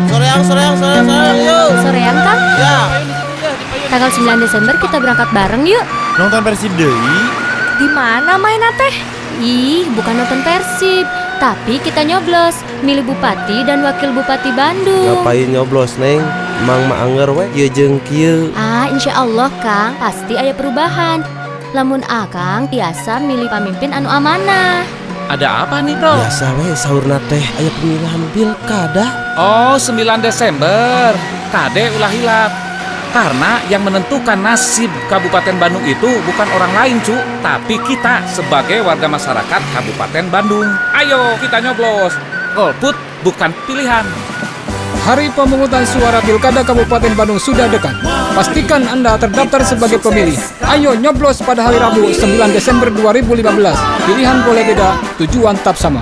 Soreang, soreang, soreang, soreang, yuk. Soreang, Kang. Ya. Tanggal 9 Desember kita berangkat bareng yuk. Nonton Persib deui. Di mana main teh? Ih, bukan nonton Persib, tapi kita nyoblos, milih bupati dan wakil bupati Bandung. Ngapain nyoblos, Neng? Mang mah anger we ieu jeung kieu. Ah, insya Allah, Kang, pasti ada perubahan. Lamun Akang biasa milih pamimpin anu amanah. Ada apa nih, Bro? Biasa we saurna teh aya pemilihan pilkada. Oh, 9 Desember. Kade ulah hilap. Karena yang menentukan nasib Kabupaten Bandung itu bukan orang lain, Cu, tapi kita sebagai warga masyarakat Kabupaten Bandung. Ayo kita nyoblos. Golput bukan pilihan. Hari pemungutan suara Pilkada Kabupaten Bandung sudah dekat. Pastikan Anda terdaftar sebagai pemilih. Ayo nyoblos pada hari Rabu 9 Desember 2015. Pilihan boleh beda, tujuan tetap sama.